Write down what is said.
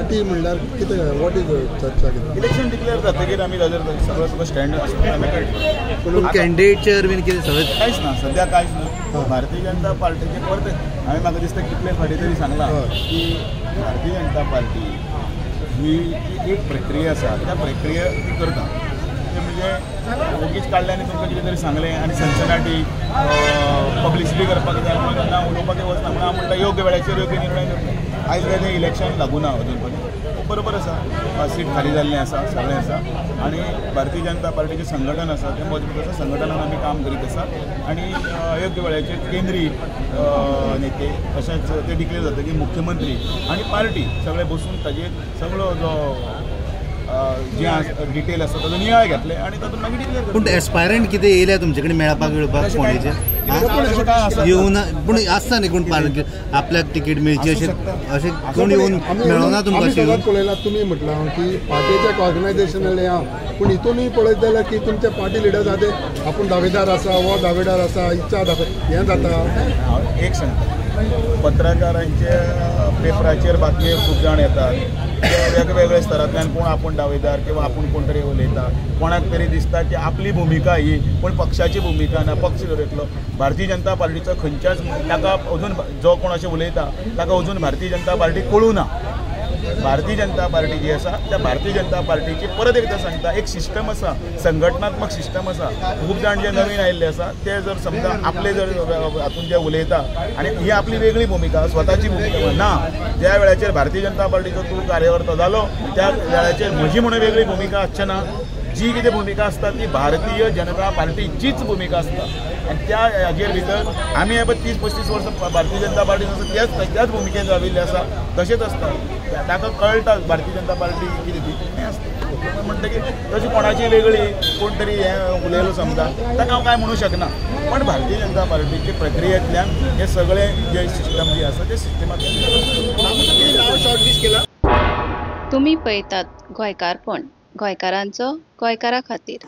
Party म्हणल्यार कितें what is चर्चा कितें इलेक्शन डिक्लेअर जातकीर आमी ताजेर सगळो सगळो स्टँड आसता आमी काडटले. कॅन्डिडेटचेर बीन कितें सगळें कांयच ना, सद्या कांयच ना. भारतीय जनता पार्टीचे परत हांवें म्हाका दिसता कितले फाटीं तरी सांगलां की भारतीय जनता पार्टी ही एक प्रक्रिया आसा, त्या प्रक्रिया ती करता. ते म्हणजे ओगीच काडलें आनी तुमकां कितें तरी सांगलें आनी सनसनाटी पब्लिसिटी करपाक जाय म्हणून ना उलोवपाक वचना. म्हणून हांव म्हणटा योग्य वेळाचेर योग्य निर्णय घेतले. आयज काय तें इलेक्शन लागूना अजून पर्यंत, बरोबर आसा, सीट खाली जाल्लें आसा, सगळें आसा आनी भारतीय जनता पार्टीचें संघटन आसा तें मजबूत आसा, संघटनान आमी काम करीत आसा आनी योग्य वेळाचेर केंद्रीय नेते तशेंच ते डिक्लेर जाता की मुख्यमंत्री आनी पार्टी सगळे बसून ताजेर सगळो जो जे डिटेल आसा ताजो नियाळ घेतले आनी तातूंत मागीर डिक्लेर. पूण एस्पायरंट कितें येयल्या तुमचे कडेन मेळपाक बिळपाक फोंडेचेर येवना? पूण आसता न्ही कोण आपल्याक तिकीट मेळची अशें अशें कोण येवन मेळना तुमकां? अशें पळयलां तुमी म्हटलां की पार्टीचें ऑर्गनायझेशन आहा, पूण हितूनय पळयत जाल्यार की तुमचे पार्टी लिडर्स आहा ते आपूण दावेदार आसा, हो दावेदार आसा, इच्छा दावे हें जाता. हांव एक सांगता, पत्रकारांचे पेपराचेर बातमी खूब जाण येतात, वेगवेगळ्या स्तरांतल्यान कोण आपूण दावेदार किंवा आपूण कोण तरी उलयता, कोणाक तरी दिसता की आपली भुमिका ही, पूण पक्षाची भुमिका ना. पक्ष दरेकलो भारतीय जनता पार्टीचो खंयच्याच ताका अजून जो कोण अशें उलयता ताका अजून भारतीय जनता पार्टी कळूं ना. भारतीय जनता पार्टी जी आसा त्या भारतीय जनता पार्टीची परत एकदां सांगता एक सिस्टम आसा, संघटनात्मक सिस्टम आसा. खूब जाण जे नवीन आयिल्ले आसा ते जर समजा आपले जर हातून जे उलयता आनी ही आपली वेगळी भुमिका, स्वताची भुमिका ना. ज्या वेळाचेर भारतीय जनता पार्टीचो तूं कार्यकर्तो जालो त्या वेळाचेर म्हजी म्हणून वेगळी भुमिका आसचे ना. जी कितें भुमिका आसता ती भारतीय जनता पार्टीचीच भुमिका आसता आनी त्या हाजेर भितर आमी हे पळय 30-35 वर्सां भारतीय जनता पार्टी आसा त्याच भुमिकेन राविल्ले आसा, तशेंच आसता. ताका कळटा भारतीय जनता पार्टी कितें ती तें आसता. म्हणटकीर तशी कोणाची वेगळी कोण तरी हें उलयलो समजा ताका हांव कांय म्हणूं शकना, पण भारतीय जनता पार्टीचे प्रक्रियेंतल्यान हे सगळें जे सिस्टम जी आसा ते सिस्टमांतल्यान तुमी पळयतात गोंयकारपण, गोंयकारांचो गोंयकारा खातीर.